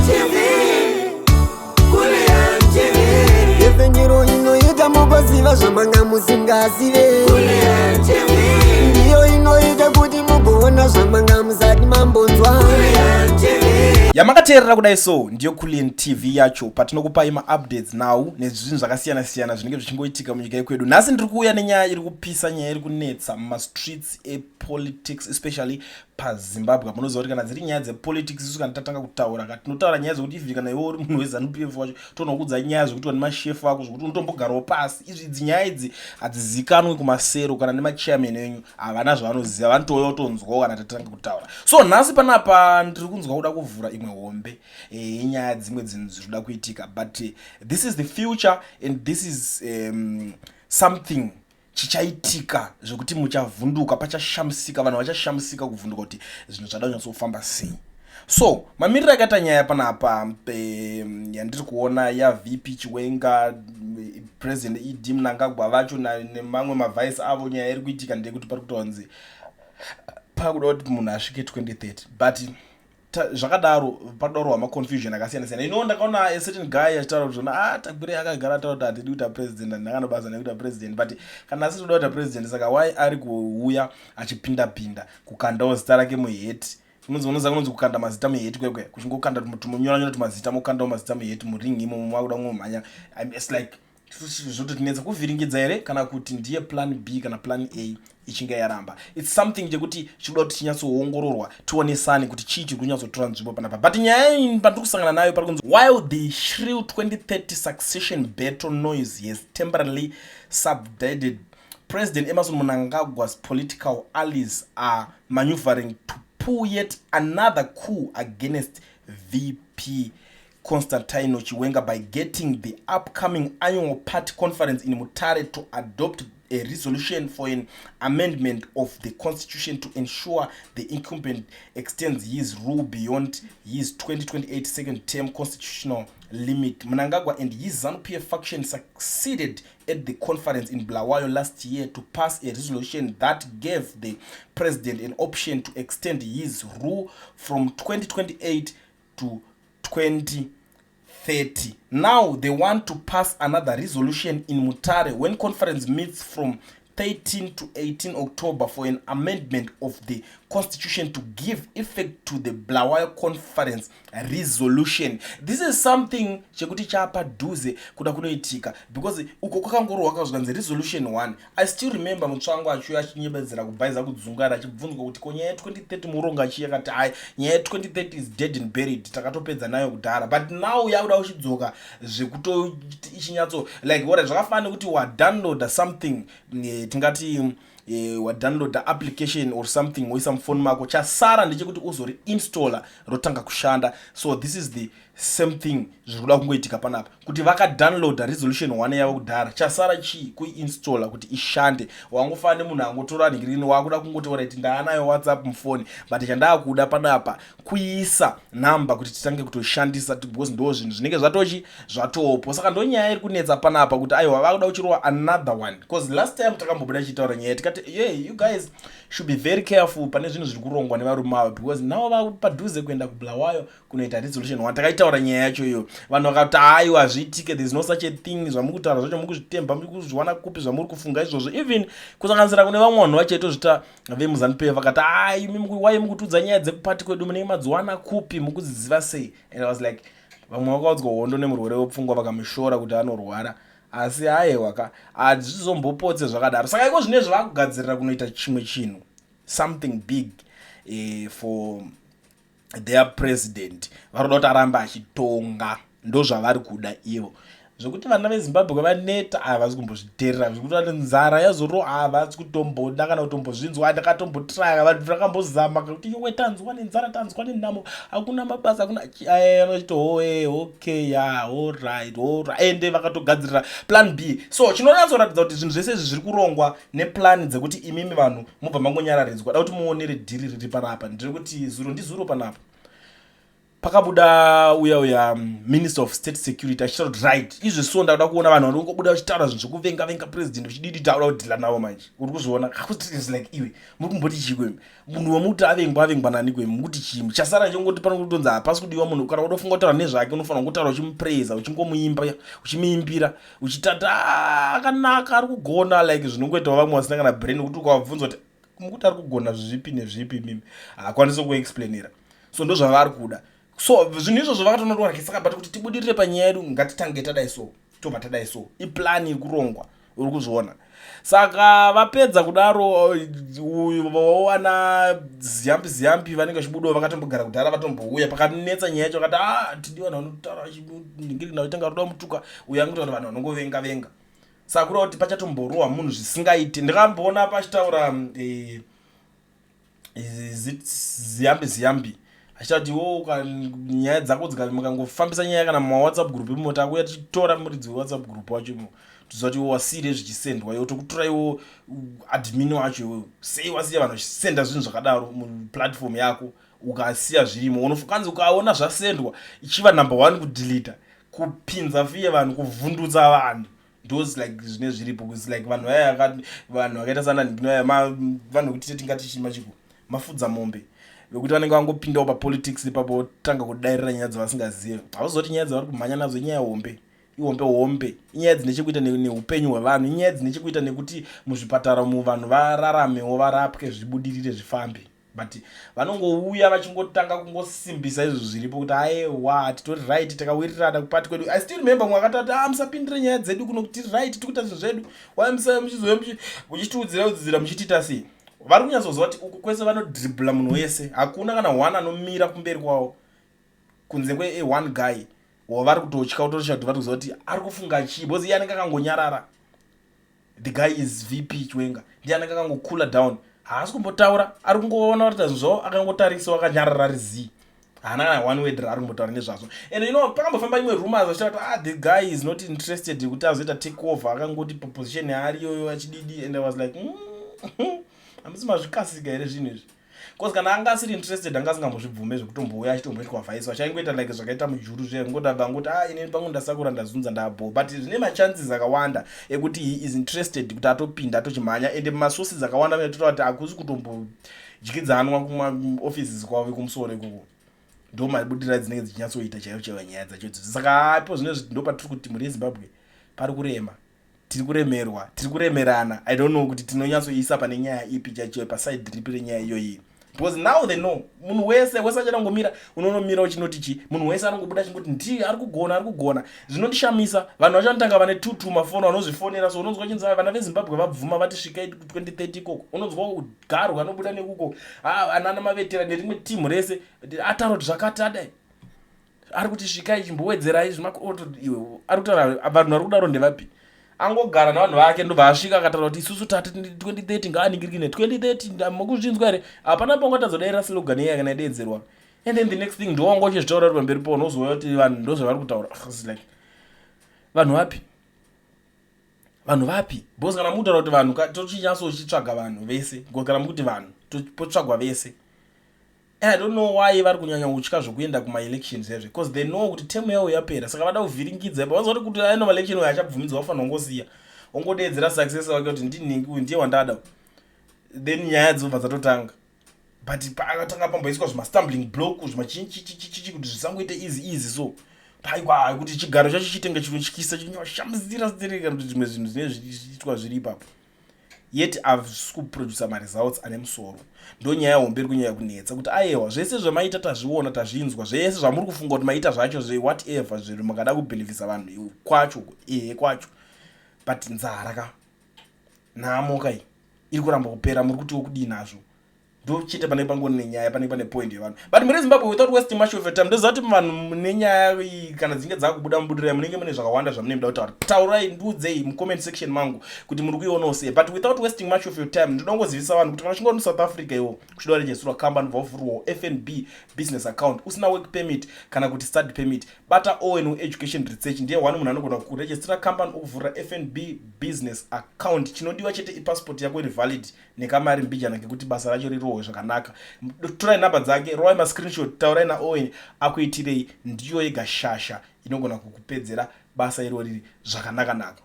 TV, Kulliant TV. Nhepfenyuro inoita mugoziva zvamanga musingazive. Kulliant TV. Ndiyo inoita kuti mugoona zvamanga musati mambonzwa. Kulliant TV. Yamakateerera kudai, so ndiyo Kulliant TV yacho, patinokupai maupdates now nezvinhu zvakasiyana-siyana zvinenge zvichingoitika munyika yekwedu. Nhasi ndiri kuuya nenyaya iri kupisa, nyaya iri kunetsa mumastreets epolitics, especially paZimbabwe. Munoziva kuti kana dziri nyaya dzepolitics, isu kana tatanga kutaura ka, tinotaura nyaya dzekuti even kana iwe uri munhu weZANU PF wacho, tonokudza nyaya zvekuti nemashefu ako, zvokuti unotombogarawo pasi. Izvi idzi nyaya idzi hadzizikanwi kumasero, kana nemachairman enyu havana zvavanoziva, vanotouya kutonzwawo kana tatanga kutaura. So nhasi panapa ndiri kunzwa kuda kuvhura imwe hombe yenyaya dzimwe dzinhu zviri kuda kuitika, but this is the future and this is something chichaitika zvekuti muchavhunduka, pachashamisika, vanhu vachashamisika kuvhunduka kuti zvinhu zvada kunyatsofamba sei. So mamiriro akaita nyaya panapa yandiri kuona yaVP Chiwenga, President ED Mnangagwa vacho nemamwe mavice avo, nyaya iri kuitika ndeyekuti pari kutonzi pakuda kuti munhu asvike 2030, but zvakadaro pakuda maconfusion akasiyana siyana. Ndakaona a certain guy achitaura kuti zvona, ah, Tagwirei akagara ataura kuti hatidi kuita president, handakana basa nekuita president, but kana asiri kuda kuita president, saka why ari kuuya achipinda pinda kukandawo zita rake muhat? Unonzi, unoziva kunonzi kukanda mazita muhat kwekwe, kuchingokanda tumonyora tumazita, mokandawo mazita muhat, muring imomo, makuda kungomhanya. It's like zvototinetsa kuvhiringidza here, kana kuti ndiye plan B kana plan A ichinge yaramba? It's something chekuti chikuda kuti chinyatsoongororwa, tionesane kuti chii chiri kunyatsotora nzvimbo panapa. But nyaya iyi pandiri kusangana nayo pari kunzi, "While the shrill 2030 succession battle noise has temporarily subsided, President Emmerson Mnangagwa's political allies are maneuvering to pull yet another coup against VP Constantino Chiwenga by getting the upcoming annual party conference in Mutare to adopt a resolution for an amendment of the constitution to ensure the incumbent extends his rule beyond his 2028 second term constitutional limit. Mnangagwa and his ZANU-PF faction succeeded at the conference in Bulawayo last year to pass a resolution that gave the president an option to extend his rule from 2028 to 2030. Now they want to pass another resolution in Mutare when conference meets from 13 to 18 October for an amendment of the constitution to give effect to the Bulawayo conference resolution." This is something chekuti chapadhuze kuda kunoitika, because uko kwakangorohwa kazvikanzi resolution 1. I still remember Mutsvangwa achiuya achinyebedzera kubhaiza kudzungara, achibvunzwa kuti ko nyaya ye2030 muronga chii? Akati, "Hai, nyaya ye2030 is dead and buried, takatopedza nayo kudhara." But now yakuda kuchidzoka zvekuto ichinyatso like ora zvakafanana nekuti wadownloada something, tingati wadownloada application or something, woisa mufoni mako, chasara ndechekuti uzoriinstalla, rotanga kushanda. So this is the same thing zviri kuda kungoitika panapa, kuti vakadownloada resolution 1 yavo kudhara, chasara chii? Kuiinstalla kuti ishande. Wangofanana nemunhu angotora nhingirini, wakuda kungoti, "Alright, ndaanayo WhatsApp mufoni, but chandaakuda panapa kuisa namba kuti titange kutoshandisa," because ndo zvinhu zvinenge zvatochi zvatopo. Saka ndo nyaya iri kunetsa panapa, kuti aiwa, vakuda kuchirova another one, because last time takambobuda chiitaura nyaya, tikati, "Yeah, you guys should be very careful pane zvinhu zviri kurongwa nevarume ava," because navo vapadhuze kuenda kuBulawayo kunoita resolution 1. Takaitaura nyaya yacho iyo, vanhu vakati, "Aiwa, hazviitike, there is no such a thing. Zvamuri kutaura zvacho muri kuzvitemba, muri kuzviwana kupi zvamuri kufunga izvozvo?" Even kusanganisira kune vamwe vanhu vachaitozvita vemuZANU PF, vakati, "Ai, wai mukutiudza nyaya dzekupati kwedu? Munenge madziwana kupi? Mukudziziva sei?" And I was like, vamwe vakaudzwa hondo nemurwere wepfungwa, vakamushora kuti anorwara, asi aiwa ka, hazvizombopotse zvakadaro. Saka iko zvine zvavakugadzirira kunoita chimwe chinhu, something big for their president. Vari kuda kuti arambe achitonga, ndo zvavari kuda ivo. Zvekuti vana veZimbabwe vaneta, havasi kumbozviteerera. Zvekuti vane nzara yazoro, havasi kutomboda kana kutombozvinzwa. Ndakatombotraya, vanhu vakambozama kuti, "Iwe, tanzwa nenzara, tanzwa nenhamo, hakuna mabasa, hakuna." Anachiti, "Oe, okay, ya, alright, alright." Ende vakatogadzirira plan B. So chinonyatsoratidza kuti zvinhu zvese izvi zviri kurongwa neplan dzekuti imimi vanhu mubva mangonyararidzwa. Da kuti muonere dhiri riri panapa, ndiri kuti zuro ndizuro panapa. Pakabuda uya uya Minister of State Security achitaura kuti, "Right, izvi so ndakuda kuona vanhu vanongobuda vachitaura zvinhu zvekuvenga venga president vachididi, taura kudhila navo." Manje uri kuzviona, is like, iwe muri kumboti chii kwemi? Munhu wemuti avengwa, avengwa nani kwemi? Mukuti chii? Chasara chongoti pano kutonzi hapasi kudiwa munhu. Kana udofunga kutaura nezvake, unofanira kungotaura uchimupraisa, uchingomuimba, uchimuimbira, uchitati, ah, akanaka, ari kugona, like zvinongoitawo vamwe vasina kana brain, kuti ukavabvunza kuti mukuti ari kugona zvipi nezvipi mimi, haakwanisi kuexplainira. So ndo zvavari kuda. So zvinhu izvozvo vakatonotora. Saka but kuti tibudirire panyaya yedu, ngatitange tadai, so tobva tadai. So iplan iri kurongwa, uri kuzviona. Saka vapedza kudaro, uyu vawana Ziyambi Ziyambi vanenge vachibudawo, vakatombogara kudhara, vatombouya pakanetsa nyaya yacho, vakati, "A, tidi vanhu vanotaura ndingiri naitanga ruda mutuka uyu." Angoita kuti vanhu vanongovenga venga. Saka kureva kuti pachatomborohwa munhu zvisingaiti. Ndikamboona pachitaura Ziyambi Ziyambi achitaura kuti iwo nyaya dzako mukangofambisa nyaya kana mumawhatsapp group imo, takuya tichitora muridzi wewhatsapp group wacho imo, toziva kuti iwo wasiyire zvichisendwa, iwo tokutora iwo admin wacho. Iwewo sei wasiya vanhu vachisenda zvinhu zvakadaro muplatform yako? Ukasiya zvirimo, kanzi ukaona zvasendwa, ichiva number one kudelita, kupinza fiye vanhu, kuvhundutsa vanhu. Ndos like zvine zviripo, its like vanhu vaya, vanhu vakaita sananhikino, vanhu vekuti tingati chima chiko, mafudza mombe, vekuti vanenge vangopindawo papolitics ipapo, votanga kudairira nyaya dzavasingazivi. Hauzoti nyaya dzavari kumhanya nadzo inyaya hombe, ihombe hombe, inyaya dzine chekuita neupenyu hwevanhu, inyaya dzine chekuita nekuti muzvipatara umu vanhu vararamewo, varapwe, zvibudirire, zvifambe. But vanongouya vachingotanga kungosimbisa izvo zviripo kuti, "Aiwa, titori right, takawirirana kupati kwedu." I still remember mumwe akatati, "A, musapindire nyaya dzedu kuno, tiri right, tiri kuita zvinhu zvedu. Wai muchizouya muchitiudzira udzidzira muchitiita sei?" Vari kunyatsoziva kuti uku kwese vanodribla munhu wese, hakuna kana one anomira kumberi kwavo kunze kwe one guy wavari kutotya, kutotya kuti vari kuziva kuti ari kufunga chii, because iye anenge akangonyarara. The guy is VP Chiwenga, ndiye anenge akangocoola down, haasi kumbotaura, ari kungoona kuti zvinhu zvavo, akangotarisa, akanyarara, ari zii, haana kana one word raari kumbotaura nezvazvo. And pakambofamba imwe rumors vachitaura kuti, ah, the guy is not interested kuti azoita take over, akangoti position yaari iyoyo achididi. And I was like, hamusi mazvikasika here zvinhu izvi?" Because kana anga asiri interested, anga asingambozvibvume zvekutombouya achitomboitwa vice, achaingoita like zvakaita Mujuru zviya, ngoti angoti, "Ah, inini pangu ndasakura, ndazunza, ndabo." But zvine machances akawanda ekuti he is interested kuti atopinda, atochimhanya. Ende masources akawanda anototaura kuti hakusi kutombodyidzanwa kumaoffices kwavo kumusoro ikoko, ndo mabudira dzinenge dzichinyatsoita chaivo chaivo nyaya dzacho idzodzo. Saka apo zvinezvi ndo patiri kuti mhuri yeZimbabwe pari kurema, tiri kuremerwa, tiri kuremerana. I don't know kuti tinonyatsoisa pane nyaya ipi chaicho, paside ripi renyaya iyoyi, because now they know munhu wese wese achada kungomira, unonomira uchinoti chi, munhu wese anongobuda achingoti ndi ari kugona, ari kugona. Zvinondishamisa, vanhu vachanotanga vane tutu mafoni, vanozvifonera. So unonzwa chinzi vana veZimbabwe vabvuma, vati svikai 2030 ikoko. Unonzwa garwa anobuda nekuko, anana mavetera nerimwe timu rese ataura kuti zvakati adai, ari kuti svikai, chimbowedzerai zvimakoto. Iwe, ari kutaura vanhu vari kudaro ndevapi? Angogara navanhu vake, ndobva asvika akataura kuti isusu tati 2030 ngaaningirikine 2030. Mukuzvinzwa here? Hapana pangatadzodaira slogan iya kana ideedzerwa. And then the next thing, ndowanga uchizvitaura uri pamberi po, unozoona kuti vanhu ndozvavari kutaura. Like, vanhu vapi? Vanhu vapi? Because kana mukutaura kuti vanhu, tochinyatsochitsvaga vanhu vese. Kana mukuti vanhu, potsvagwa vese. And I don't know why vari kunyanya kutya zvokuenda kumaelections ezve, because they know kuti temu yavo yapera. Saka vada kuvhiringidza ipa, vanzwa kuti aenda maelection uyo achabvumidzwa, vafanira kungosiya, ongodeedzera success wake kuti ndinhingi uyu, ndiye wandada. Then nyaya dzobva dzatotanga. But pakatanga pamboiswa zvimastumbling block, zvimachinchichichichi, kuti zvisangoite easy easy. So aiwa, kuti chigaro chacho chitenge chinotyisa, chinoshamisira sitereka, kuti zvimwe zvinhu zvinenge zvichiitwa zviri ipapo, yet havisi kuproduca maresults ane musoro. Ndo nyaya hombe iri kunyanya kunetsa kuti, aiwa, zvese zvamaita tazviona, tazvinzwa, zvese zvamuri kufunga kuti maita zvacho, zvewhatever zviro makada kubhilivhisa vanhu kwacho, ehe, kwacho, but nzara ka, nhamo kai iri kuramba kupera, muri kutiwo kudii nazvo? Ndo chete pane pangoni nenyaya, pane pane point yevanhu. But muri Zimbabwe, without wasting much of your time, ndoziva kuti vanhu mune nyaya iyi, kana dzinge dzakubuda mubudiro, munenge mune zvakawanda zvamunenge muda kutaura. Taurai, ndiudzei mucomment section mangu kuti muri kuionawo sei. But without wasting much of your time, ndoda kungozivisa vanhu kuti kana uchinge uri muSouth Africa, iwo uchida kuregisterwa company, vavhurwawo FNB business account, usina work permit kana kuti study permit, bata Owen Education Research. Ndiye one munhu anogona kuregistera company, okuvhurira FNB business account. Chinodiwa chete ipassport yako iri valid nekamari mbijana kekuti basa racho rirohwe. mukohwe zvakanaka. Torai nhamba dzake, rovai mascreenshot, taurai naOwen akuitirei. Ndiyo yega shasha inogona kukupedzera basa iroriri zvakanaka-naka.